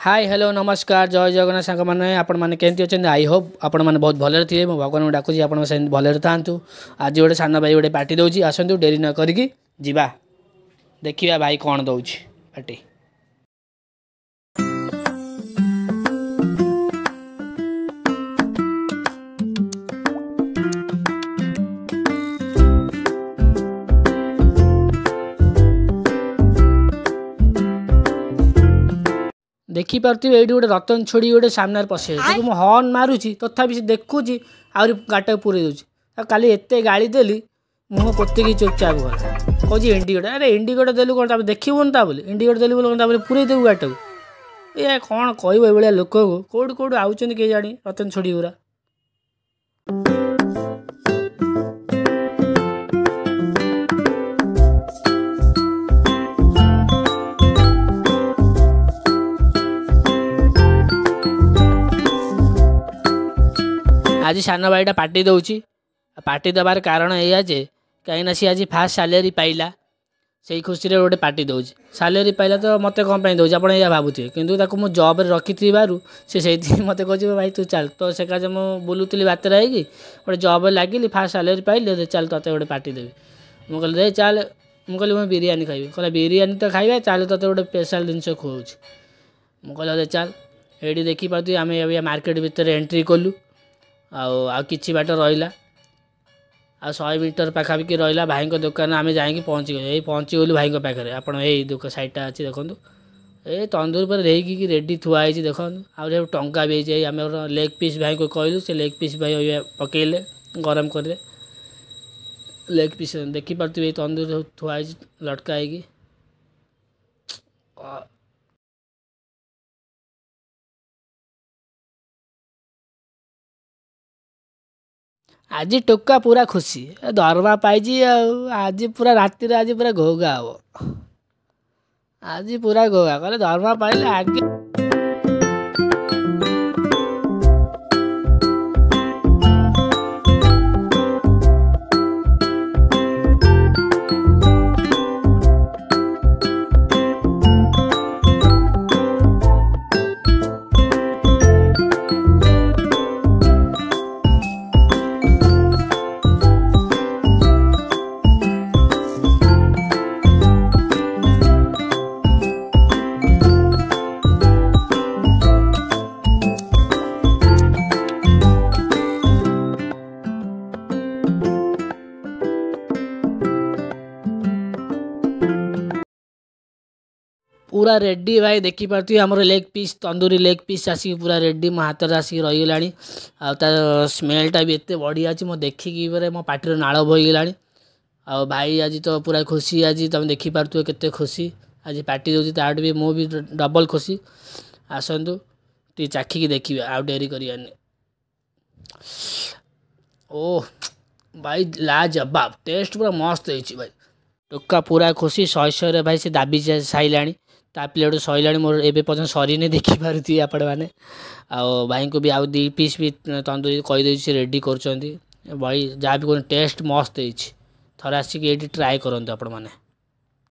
High hello ନମସ୍କାର ଜୟ ଜଗନ୍ନାଥ ସାଙ୍ଗମାନେ, ଆପଣମାନେ କେମିତି ଅଛନ୍ତି? I Hope ଆପଣମାନେ ବହୁତ ଭଲରେ ଥିବେ। ମୁଁ ଭଗବାନଙ୍କୁ ଡାକୁଛି ଆପଣ ସେମିତି ଭଲରେ ଥାଆନ୍ତୁ। ଆଜି ଗୋଟେ ସାନ ଭାଇ ଗୋଟେ ପାର୍ଟି ଦେଉଛି, ଆସନ୍ତୁ ଡେରି ନ କରିକି ଯିବା, ଦେଖିବା ଭାଇ କ'ଣ ଦେଉଛି ପାର୍ଟି। ଦେଖିପାରୁଥିବେ ଏଇଠି ଗୋଟେ ରତନ ଛୋଡ଼ି ଗୋଟେ ସାମ୍ନାରେ ପଶିଯାଇଛି। ତାକୁ ମୁଁ ହର୍ନ ମାରୁଛି, ତଥାପି ସେ ଦେଖୁଛି, ଆହୁରି ଗାଡ଼ିଟାକୁ ପୁରେଇ ଦେଉଛି। ଆଉ କାଲି ଏତେ ଗାଳି ଦେଲି, ମୁହଁ ପୋତିକି ଚୁପଚାପ ଗଲା। କହୁଛି ଇଣ୍ଡିକେଟର, ଆରେ ଇଣ୍ଡିକେଟର ଦେଲୁ କ'ଣ ତାପରେ ଦେଖିବୁନି ତା ବୋଲି? ଇଣ୍ଡିକେଟର ଦେଲୁ ବୋଲି କ'ଣ ତା ବୋଲି ପୁରେଇ ଦେବୁ ଗାଡ଼ିଟାକୁ? ଏ କ'ଣ କହିବ ଏଇଭଳିଆ ଲୋକକୁ? କେଉଁଠୁ କେଉଁଠୁ ଆଉଛନ୍ତି କେଜାଣି ରତନ ଛୋଡ଼ି ଗୁରା। ଆଜି ସାନ ଭାଇଟା ପାର୍ଟି ଦେଉଛି। ପାର୍ଟି ଦେବାର କାରଣ ଏଇଆ ଯେ କାହିଁକିନା ସିଏ ଆଜି ଫାଷ୍ଟ ସାଲେରୀ ପାଇଲା, ସେଇ ଖୁସିରେ ଗୋଟେ ପାର୍ଟି ଦେଉଛି। ସାଲେରୀ ପାଇଲା ତ ମୋତେ କ'ଣ ପାଇଁ ଦେଉଛି ଆପଣ ଏଇଆ ଭାବୁଥିବେ, କିନ୍ତୁ ତାକୁ ମୁଁ ଜବ୍ରେ ରଖିଥିବାରୁ ସେ ସେଇଥିପାଇଁ ମୋତେ କହୁଛି ଭାଇ ତୁ ଚାଲ। ତ ସେ କାଜେ ମୁଁ ବୁଲୁଥିଲି ବାତେରା ହେଇକି, ଗୋଟେ ଜବ୍ରେ ଲାଗିଲି, ଫାଷ୍ଟ ସାଲେରୀ ପାଇଲି, ଚାଲ ତୋତେ ଗୋଟେ ପାର୍ଟି ଦେବି। ମୁଁ କହିଲି ଦେ ଚାଲ। ମୁଁ କହିଲି ମୁଁ ବିରିୟାନୀ ଖାଇବି। କହିଲା ବିରିୟାନୀ ତ ଖାଇବା, ଚାଲ ତୋତେ ଗୋଟେ ସ୍ପେଶାଲ୍ ଜିନିଷ ଖୁଆଉଛି। ମୁଁ କହିଲି ଦେ ଚାଲ। ଏଇଠି ଦେଖିପାରୁଥିବେ ଆମେ ଏବେ ମାର୍କେଟ ଭିତରେ ଏଣ୍ଟ୍ରି କଲୁ। ଆଉ ଆଉ କିଛି ବାଟ ରହିଲା, ଆଉ 100 ମିଟର ପାଖାପାଖି ରହିଲା ଭାଇଙ୍କ ଦୋକାନ। ଆମେ ଯାଇକି ପହଞ୍ଚିଗଲୁ, ଏଇ ପହଞ୍ଚିଗଲୁ ଭାଇଙ୍କ ପାଖରେ। ଆପଣ ଏଇ ଦୋକାନ ସାଇଡ଼ଟା ଅଛି ଦେଖନ୍ତୁ, ଏ ତନ୍ଦୁର ଉପରେ ଦେଇକି ରେଡ଼ି ଥୁଆ ହେଇଛି ଦେଖନ୍ତୁ। ଆଉ ସବୁ ଟଙ୍କା ବି ହେଇଛି। ଏଇ ଆମର ଲେଗ୍ ପିସ୍ ଭାଇଙ୍କୁ କହିଲୁ, ସେ ଲେଗ୍ ପିସ୍ ଭାଇ ପକେଇଲେ, ଗରମ କରିଲେ ଲେଗ୍ ପିସ୍। ଦେଖିପାରୁଥିବେ ଏଇ ତନ୍ଦୁର ସବୁ ଥୁଆ ହେଇଛି ଲଟକା ହେଇକି। ଆଜି ଟୋକା ପୁରା ଖୁସି, ଦରମା ପାଇଛି। ଆଉ ଆଜି ପୁରା ରାତିରେ ଆଜି ପୁରା ଘୋଘା ହବ, ଆଜି ପୁରା ଘୋଘା। କହିଲେ ଦରମା ପାଇଲେ ଆଗେ ପୁରା ରେଡ଼ି। ଭାଇ ଦେଖିପାରୁଥିବେ ଆମର leg piece, tandoori leg piece ଆସିକି ପୁରା ରେଡ଼ି ମୋ ହାତରେ ଆସିକି ରହିଗଲାଣି। ଆଉ ତା ସ୍ମେଲ୍ଟା ବି ଏତେ ବଢ଼ିଆ ଅଛି, ମୁଁ ଦେଖିକି ପରେ ମୋ ପାଟିରୁ ନାଳ ବୋହିଗଲାଣି। ଆଉ ଭାଇ ଆଜି ତ ପୁରା ଖୁସି, ଆଜି ତୁମେ ଦେଖିପାରୁଥିବ କେତେ ଖୁସି ଆଜି ପାର୍ଟି ଦେଉଛି, ତାଠୁ ବି ମୁଁ ବି ଡବଲ୍ ଖୁସି। ଆସନ୍ତୁ ଟିକେ ଚାଖିକି ଦେଖିବେ, ଆଉ ଡେରି କରିବାନି। ଓ ଭାଇ ଲାଜବାବ ଟେଷ୍ଟ, ପୁରା ମସ୍ତ ହେଇଛି ଭାଇ। ଟୋକା ପୁରା ଖୁସି, 100 100ରେ ଭାଇ ସେ ଦାବି ସାରିଲାଣି, ତା ପ୍ଲେଟ୍ ସରିଲାଣି, ମୋର ଏବେ ପର୍ଯ୍ୟନ୍ତ ସରିନି, ଦେଖିପାରୁଥିବେ ଆପଣମାନେ। ଆଉ ଭାଇଙ୍କୁ ବି ଆଉ 2 ପିସ୍ ବି ତନ୍ଦୁରୀ କହିଦେଇଛି, ସେ ରେଡ଼ି କରୁଛନ୍ତି। ଭାଇ ଯାହା ବି କୁହନ୍ତୁ ଟେଷ୍ଟ ମସ୍ତ ହେଇଛି, ଥରେ ଆସିକି ଏଇଠି ଟ୍ରାଏ କରନ୍ତୁ ଆପଣମାନେ।